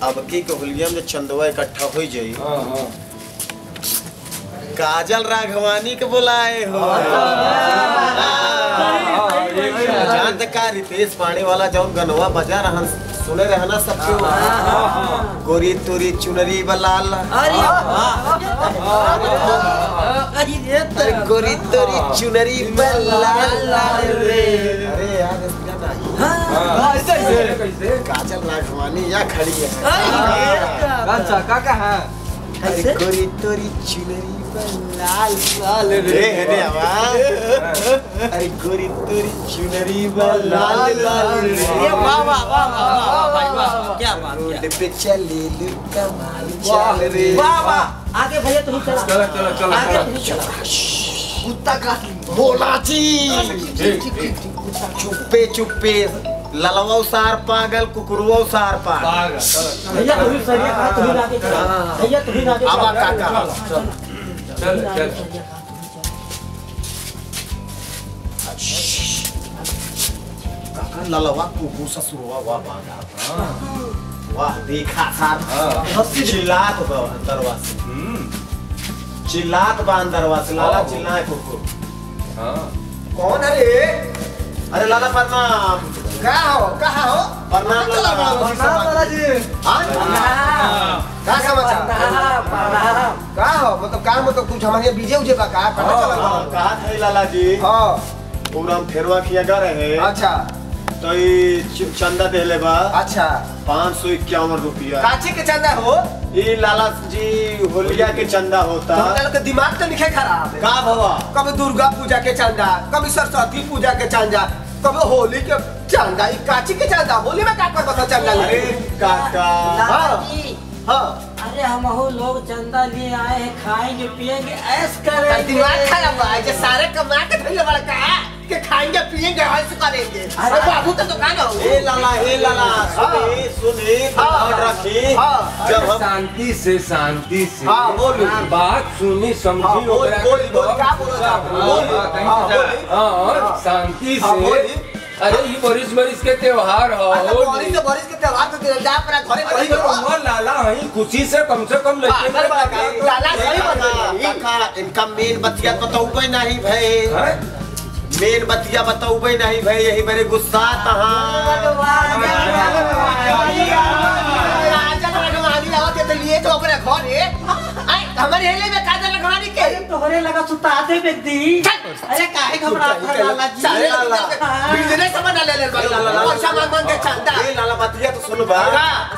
अब की के होलिया में चंदवा इकट्ठा हो जाई। हां हां काजल राघवानी के बुलाए हो। जान का रितेश पाने वाला जौन गनवा बजा रहन सुने रहना सबके। गोरी तोरी चुनरी बलाल, अरे गोरी तोरी चुनरी बलाल रे। अरे यार कैसे काजल राघवानी यहाँ खड़ी है। अच्छा काका है। अरे गोरी तोरी चुनरी लाल लाल रे है आवाज। अरे गोरी तोरी चुनरी लाल लाल रे। वाह वाह वाह वाह भाई वाह, क्या बात। रोड पे चले लू कमाल चाल रे। वाह वाह, आगे भैया तुम चला चला चला चला आगे तुम चला। कुत्ता काट बोला जी। चुप्पे चुप्पे ललवा सार पागल कुकुरवा सार पागल। भैया तुम सरिया खा, तुम आगे चला भैया, तुम आगे आवा काका चल चल। काका ललवा कुकुर ससुरवा वाह बागा वाह देखा सार चिल्लात बा अंदरवा से। चिल्लात बा अंदरवा से लाला चिल्लाए कुकुर। हां कौन है रे? अरे लाला प्रणाम। कहाँ हो कहाँ हो? प्रणाम लाला। प्रणाम लाला जी। हां का समाचार? प्रणाम। का हो मतलब का मतलब कुछ हमारे बीजे उजे बा का पता चला कहा थे लाला जी? हां पूरा हम फेरवा किया गा रहे। अच्छा तो ये चंदा देले बा। अच्छा 551 रुपया। काची के चंदा हो? ये लाला जी होलिया के चंदा होता। लाला के दिमाग तो नहीं खराब का भवा? कभी दुर्गा पूजा के चंदा, कभी सरस्वती पूजा के चंदा, कभी होली के चंदा। ये काची के चंदा होली में का कर बता चंदा? अरे काका लाला जी हां अरे हमहू लोग चंदा लिए आए हैं, खाएंगे पिएंगे ऐश करेंगे। दिमाग खराब है जे सारे कमा के धइले वाला का के खाएंगे पिएंगे ऐश करेंगे। अरे बाबू तो दुकान हो। ए लाला ए लाला सुनी सुनी और रखी। जब हम शांति से हां बोल बात सुनी समझी बोल बोल बोल का बोलो बोल। हां शांति से। अरे ये बरिस बरिस के त्योहार हो। बरिस बरिस के त्योहार तो जा अपना घरे वही लाला हई खुशी से कम लेके लाला सही बता काका इनका मेन बतिया बताऊबे नहीं भाई। मेन बतिया बताऊबे नहीं भाई, यही मेरे गुस्सा तहां काजल रखवानी आवत तो लिए तो अपने घरे आई हमारे हेले में काजल रखवानी के तोहरे लगा सुता दे बेदी। अरे काहे घबरात है लाला जी? सारे बिजनेस समझ ले ले पैसा मांग मांग के चंदा। ए लाला बतिया तो सुन बा।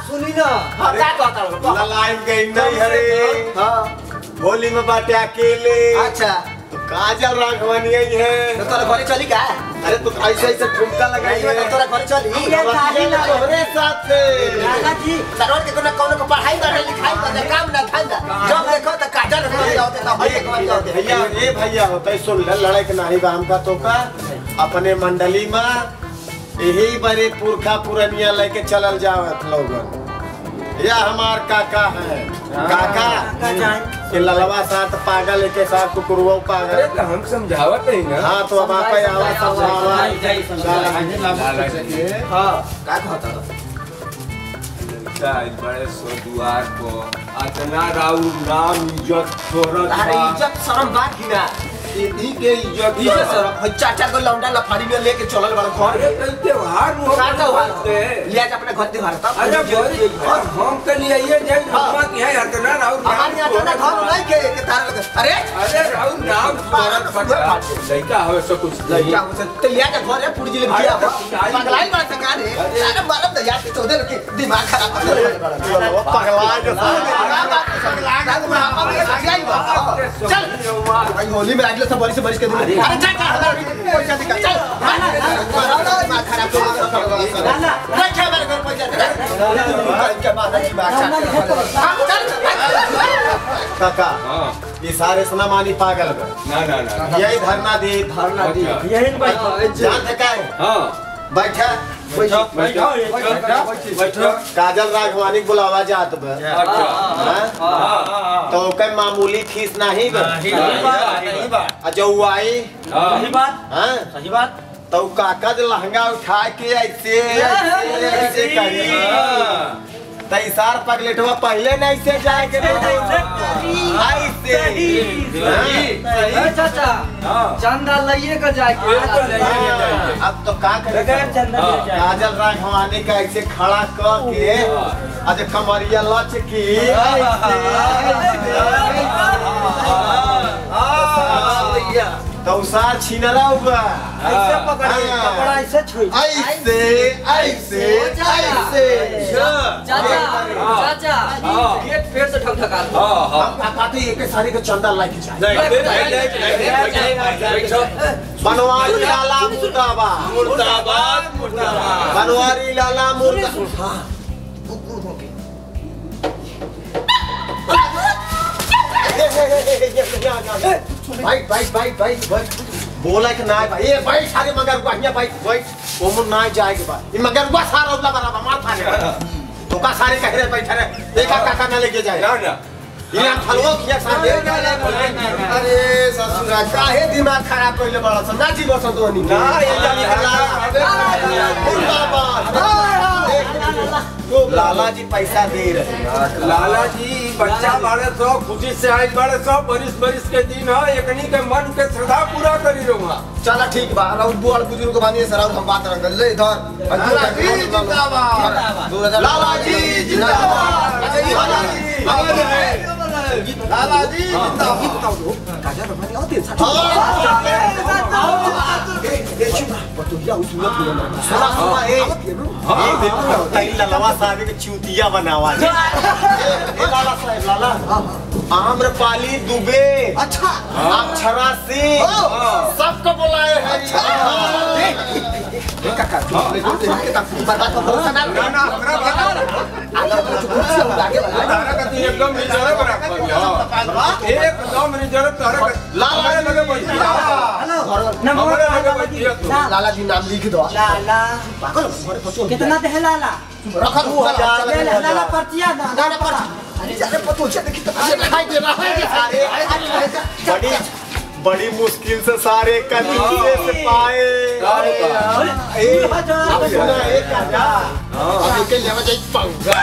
सुनी ना। हां का कहता हो? लाला आइम गई नहीं हरे। हां होली में बाटे अकेले। अच्छा तो काजल राघवानी आई है तो तोरा घरे चली का? अरे तू ऐसे ऐसे ठुमका लगाई है तो तोरा घरे चली तोहरे साथ से। लाला जी सरवर के कोनो कोनो को पढ़ाई ना लिखाई ना काम ना धंधा, जब देखो तो काजल रखवानी आवते तो हई रखवानी आवते। भैया ए भैया होता है सुन ले लड़ाई के नाही बा हमका तो का अपने मंडली में यही बड़े पुरखा पुरनिया लेके चलल जावत लोगन। या हमार काका है काका ये ललवा साथ पागल के साथ कुकुरवा पागल। अरे तो हम समझावत नहीं ना। हां तो अब आप आवा समझावा। हां का कहता हो? लड़का बड़े सो दुआर को अतना राउ नाम इज्जत शोहरत अरे इज्जत शर्म बात ही ना ई के इज्जत इज्जत शर्म चार चार को लौंडा लफाड़ी में लेके चलल बड़ा घर। अरे कई त्योहार हो लिया जा अपने घर त्योहार तब। अरे हम के लिए ये जाए हम की है अतना राउ हमारे यहाँ ना घर नहीं के के तार लगे। अरे अरे राउ नाम शोहरत लड़का हवे सब कुछ लड़का हो तो लिया जा घर है पूरी जिले किया पगलाई बड़ा सका रे अरे मालूम तो यार तो दे के दिमाग खराब कर दे पगला जो चल भाई होली में अगले सब बरिस बरिस के दिन। अरे जा जा हमारा पैसा निकाल चल दिमाग खराब कर लाला रख हमारे घर पैसा इनके बाद दिमाग खराब चल काका। ये सारे सना मानी पागल बा। ना ना ना यही धरना दी यही भाई जान थका है। हां बैठा बैठो बैठो बैठो। काजल राघवानी के बुलावा जात बा। अच्छा हां तो ओके मामूली फीस नहीं बा। आ जो आई सही बात। हां सही बात। तो काका जो लहंगा उठा के ऐसे ऐसे ऐसे करी। तैसार पगलेटवा पहले नहीं से जाए के ऐसे सही चाचा चंदा लइए के जाए के अब तो का करे चंदा काजल राघवानी का ऐसे खड़ा क के आज कमरिया लचकी तो उसार छीनरा हुआ ऐसे पकड़ कपड़ा ऐसे छुई ऐसे ऐसे ऐसे चाचा चाचा गेट फिर से ठक-ठका हां हां हम पाते एक सारे के चंदा लाके जाए नहीं बनवारी लाला मुर्दाबाद मुर्दाबाद मुर्दाबाद बनवारी लाला मुर्दाबाद भाई भाई भाई भाई भाई बोला कि ना भाई ये भाई सारे मगर हुआ भाई भाई वो मुन ना जाएगी भाई ये मगर हुआ सारा उला बराबर मार खाने तो का सारे कह रहे बैठे रहे देखा काका ना लेके जाए ना ना ये हम फलवा किया सारे अरे ससुरा काहे दिमाग खराब कइले बड़ा सन ना जीव सन तो ना ये जानी मुर्दाबाद लाला जी पैसा दे रहे लाला जी बच्चा बाड़े सो खुशी से आइल बाड़े सो बरिस बरिस के दिन है एकनी के मन के श्रद्धा पूरा करी रहूंगा। चला ठीक बा राउत बुआड़ बुजुर्ग बानी सर हम बात रख ले इधर। लाला जी जिंदाबाद, लाला जी जिंदाबाद, लाला जी जिंदाबाद। ललवा साहब के चूतिया बनावा लाला साहब लाला आम्रपाली दुबे अच्छा अक्षरा सिंह सबको बुलाए हैं। अच्छा काका एकदम रिजर्व एकदम रिजर्व लाला जी नाम लिख दो। लाला कितना दे लाला लाला पर्चिया ना अरे पतो देखी तो खाई दे रहा है सारे बड़ी बड़ी मुश्किल से सारे कलीजे से पाए। अब सुना एक काका अब के लेवा जाई पंगा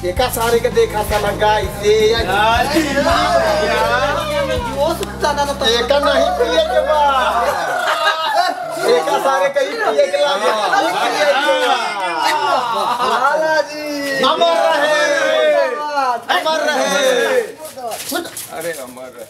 एका सारे के देखा सा लगा इसे एका नहीं पिए के बाद एका सारे कहीं पिए के लागे। लाला जी अमर रहे, अमर रहे, अरे अमर रहे।